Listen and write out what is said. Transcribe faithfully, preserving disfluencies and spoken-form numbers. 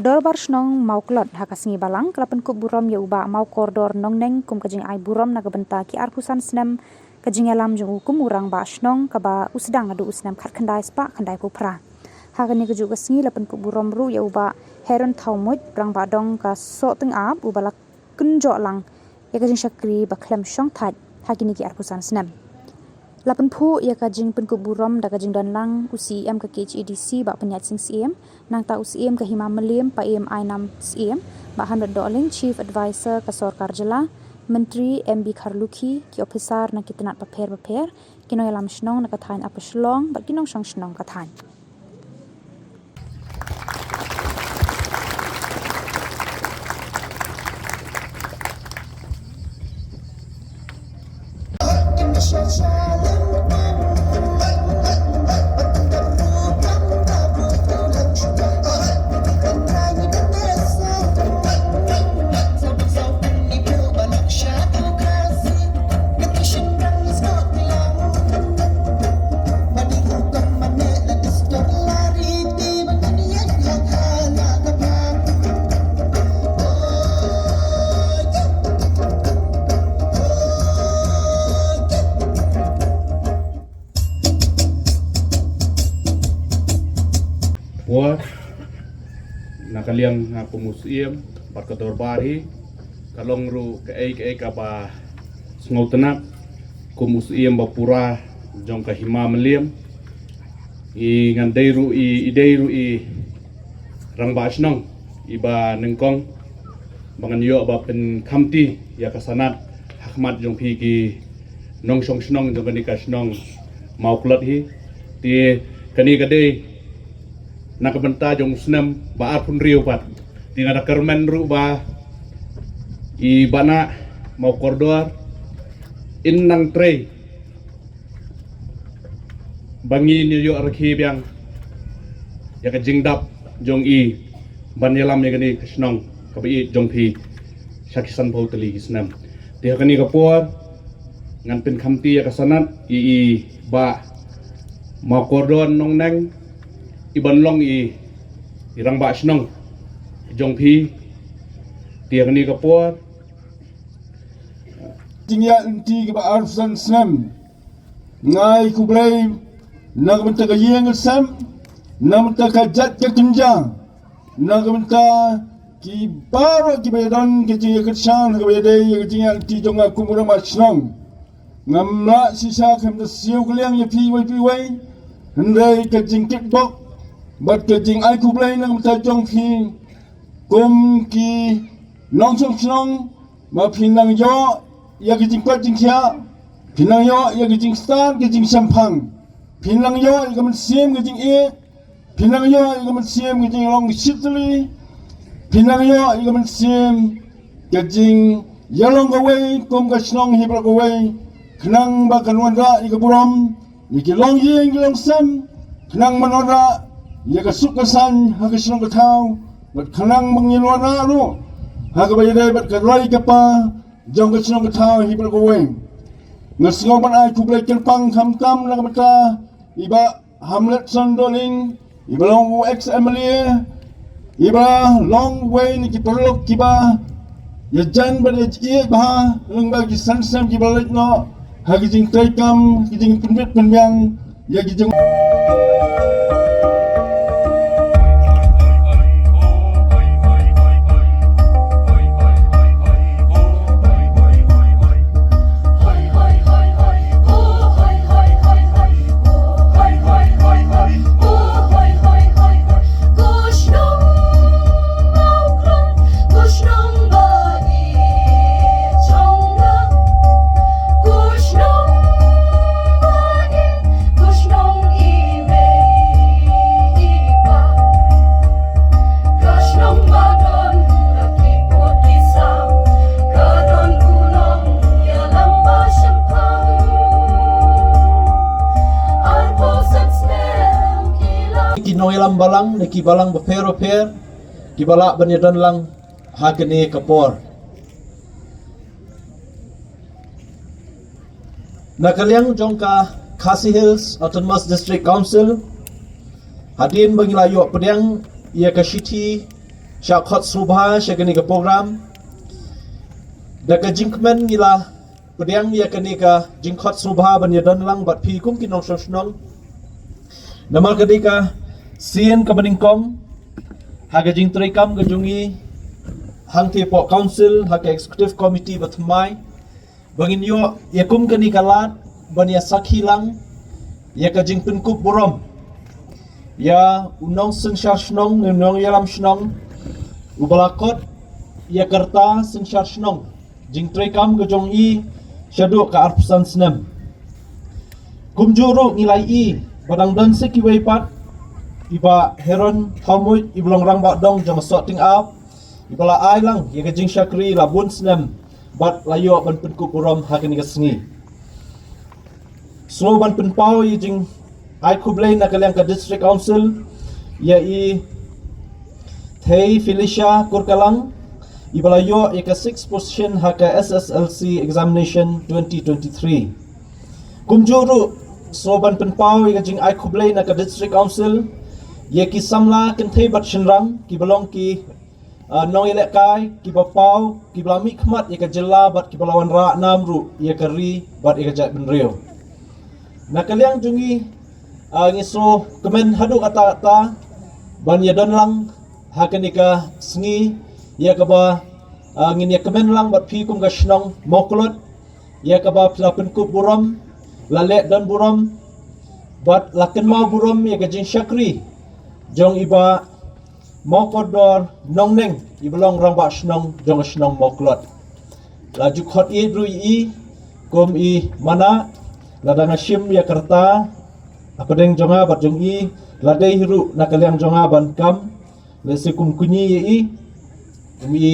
Dorbar Shnong Mawklot ha ka sngi Balang ka la pynkup burom ïa u Bah Mawkordor Nongneng kum ka jingai burom na ka bynta ki arphew san snem ka jingïalam jong u kum u Rangbah Shnong kaba u sdang naduh u snem khatkhyndai spah khyndaiphew phra. Ha kane kajuh ka sngi la pynkup burom ruh ïa u Bah Heron Thawmuit, Rangbah Dong ka Sohtynga, uba la kynjoh lang ïa ka jingshakri ba khlem shongthait ha kine ki arphew san snem. La pynphuh ïa ka jingpynkup burom da ka jingdon lang u C E M ka K H A D C, Bah Pynïaid Sing Syiem, nangta u Syiem ka Hima Mylliem, Paiem Ainam Syiem, Bah Hamlet Dohling, Chief Advisor ka Sorkar Jylla, Myntri M B Kharlukhi, ki ophisar na ki tnat bapher bapher, ki nongïalam shnong na ka thaiñ Upper Shillong bad ki nongshong shnong ka thaiñ. Por na ka liang nga kum u Syiem bad ka dorbar hi, ka long ruh kaei kaei kaba sngewtynnat kum u Syiem ba pura jong ka Hima Mylliem. I ngan dei ruh i, i dei ruh i Rangbah Shnong iba nyngkong ba ngan ïoh ba pynkhamti ïa ka sanad ha khmat jong phi ki nongshong shnong jong kane ka shnong Mawklot hi. Te kane ka dei na ka bynta jong u snem ba arphew hynriew pat. Te nga da kyrmen ruh ba i Bah Mawkordor in nang trei ba ngin ïoh rakhe biang ïa ka jingdap jong i ban ïalam ïa kane ka shnong kaba ïeit jong phi sha ki sanphew tylli ki snem. Te ha kane ka por ngan pynkhamti ïa ka sanad ïa i Bah Mawkordor Nongneng iban long i, i Rangbah Shnong jong phi. Te ha kane ka por jingïaid lynti kaba arphew san snem. Nga ai khublei na ka bynta ka ïing ka sem, na ka bynta ka jait ka kynja, na ka bynta ki baroh kiba ïadon ka jingïakynsan kaba ïadei ïa ka jingïaid lynti jong nga kum u Rangbah Shnong. Ngam lah shisha kham da siew kylliang ïa phi iwei pa iwei, hynrei ka jingkitbok bad ka jingai khublei na ka bynta jong phi kum ki nongshong shnong, ba phin nang ïoh ïa ka jingkoit jingkhiah, phin nang ïoh ïa ka jingstad ka jingshemphang, phin nang ïoh ïa ka mynsiem ka jingïeit, phin nang ïoh ïa ka mynsiem ka jinglong shitylli, phin nang ïoh ïa ka mynsiem ka jingïalong kawei kum ka shnong hi baroh kawei, khnang ba kan wanrah ïa ka burom ïa ki longïing ki longsem, khnang ban wanrah ïa ka suk ka saiñ ha ka shnong ka thaw, bad khnang ba ngin wanrah ruh ha kaba ïadei bad ka roi ka par jong ka shnong ka thaw hi baroh kawei. Nga sngew ban ai khublei kyrpang khamtam na ka bynta i Bah Hamletson Dohling, iba long u ex M L A, iba long uwei na ki paralok kiba ïajan bad ïa ïeit bha lyngba ki san snem kiba la leit noh ha ki jingtrei kam, ki jingpynbit pynbiang ïa ki jing Ki nongïalam balang na ki balang bapher bapher kiba lah ban ïadon lang ha kane ka por. Na ka liang jong ka Khasi Hills Autonomous District Council, hadien ba ngi la ïoh pdiang ïa ka shithi Shah khot sngewbha sha kane ka program. Da ka jingkmen ngi la pdiang ïa kane ka jingkhot sngewbha ban ïa don lang bad phi kum ki nongshong shnong. Namar ka dei ka sien kaba nyngkong ha ka jingtrei kam ka jong ngi hangtei hapoh council ha ka executive committee ba thymmai, ba ngin ïoh ïa kum kane ka lad ban ïa sakhi lang ïa ka jingpynkup burom ïa u nongsynshar shnong ne u nongïalam shnong uba la kot ïa ka rta synshar shnong jingtrei kam ka jong i shaduh ka arphew san snem. Kumjuh ruh ngi la ïohi ba dang don sa kiwei pat, i Bah Heron Thamuit, iba long rangbah dong jong ka Sohting Ap, iba la ai lang ïa ka jingshakri la bun snem bad la ïoh ban pynkup burom ha kane ka sngi. Sngewbha ban pynpaw ïa ka jingai khublei na ka liang ka District Council ïa i Thei Felicia Kurkalang, iba la ïoh ïa ka sixth position ha ka S S L C examination twenty twenty-three. Kumjuh ruh sngewbha ban pynpaw ïa ka jingai khublei na ka District Council ïa ki samla kynthei bad shynrang kiba long ki, ah, nongïalehkai kiba paw, kiba la mihkhmat ïa ka jylla bad kiba la wanrah nam ruh ïa ka ri bad ïa ka jaitbynriew. Na ka liang jong ngi, ah, ngi sngewkmen haduh katta katta ban ïa don lang ha kane ka sngi ïa kaba, ah, ngin ïa kmen lang bad phi kum ka shnong Mawklot, ïa kaba phi la pynkup burom, la leh don burom bad la kynmaw burom ïa ka jingshakri jong i Bah Mawkordor Nongneng, iba long rangbah shnong jong ka shnong Mawklot. La ju khot ïeit ruh ïa i kum i manah, lada nga shim ïa ka rta hapdeng jong nga bad jong i, la dei hi ruh na ka liang jong nga ban kam lehse kum kñi ïa i, kum i